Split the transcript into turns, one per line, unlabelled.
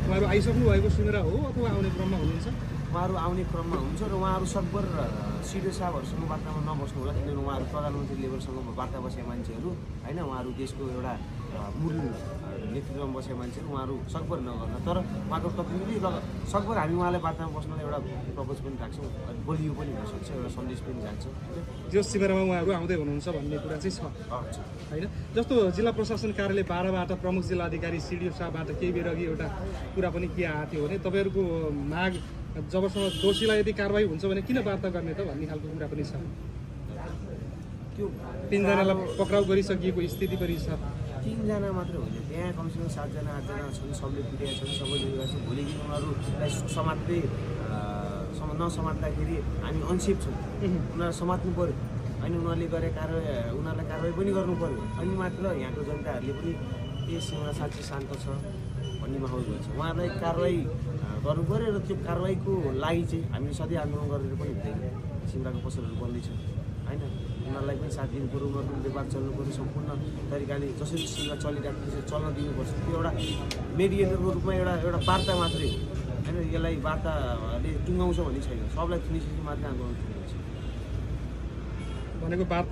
उहाँहरू आइसक्नु भएको सुनेर हो अथवा आउने क्रममा हुनुहुन्छ?
उहाँहरू आउने क्रममा हुन्छ र उहाँहरू सकभर सिडिओ साहबहरूसँग वार्तामा नबस्नु होला, किनभने उहाँहरू प्रधानमन्त्री लेभलसँग वार्ता बसेका मान्छेहरू होइन, उहाँहरू देशको एउटा मूल नेतृत्वमा बसेका मान्छेहरू, उहाँहरू सकभर नगर्न। तर उहाँको प्रतिनिधि सकभर हामी उहाँलाई वार्तामा बस्नलाई एउटा प्रपोज पनि राख्छौँ, बलियो पनि हुनसक्छ, एउटा सन्देश पनि जान्छ।
जो शिविरमा उहाँहरू आउँदै हुनुहुन्छ भन्ने कुरा चाहिँ छ होइन। जस्तो जिल्ला प्रशासन कार्यालय 12बाट प्रमुख जिल्ला अधिकारी सिडिओ साहबबाट केही बेर अघि एउटा कुरा पनि के आएको थियो भने तपाईँहरूको माग जबसम्म दोषीलाई यदि कारवाही हुन्छ भने किन वार्ता गर्ने त भन्ने खालको कुरा पनि छ।
त्यो
3 जनालाई पक्राउ गरिसकिएको स्थिति पनि छ।
3 जना मात्र होइन, त्यहाँ कमसेकम 7 जना 8 जना छन्, सबले पिटेका छन्, सबैले गरेका छन्। भोलिको दिन उनीहरूलाई समात्दै नसमात्दाखेरि हामी अनसेफ छौँ, उनीहरू समात्नु पऱ्यो होइन। उनीहरूले गरे उनीहरूलाई कारवाही पनि गर्नु पऱ्यो, अनि मात्र यहाँको जनताहरूले पनि यो सिमरा साँच्चै शान्त छ भन्ने माहौल गर्छ। उहाँहरूलाई कारवाही गर्नु पऱ्यो र त्यो कारवाहीको लागि चाहिँ हामीले सधैँ आन्दोलन गरेर पनि हुँदैन। सिमराको पसलहरू बन्दैछ होइन, उनीहरूलाई पनि साथ दिनु पऱ्यो, उनीहरूको व्यापार चल्नु पऱ्यो, सम्पूर्ण तरिकाले जसरी सिमरा चलिरहेको छ चल्न दिनुपर्छ। त्यो एउटा मेडिएटरको रूपमा एउटा वार्ता मात्रै हो होइन, यसलाई वार्ताले टुङ्गाउँछ भन्ने छैन, सबलाई थुनिसकेपछि मात्रै आन्दोलन टुङ्गाउँछ
भनेको वार्ता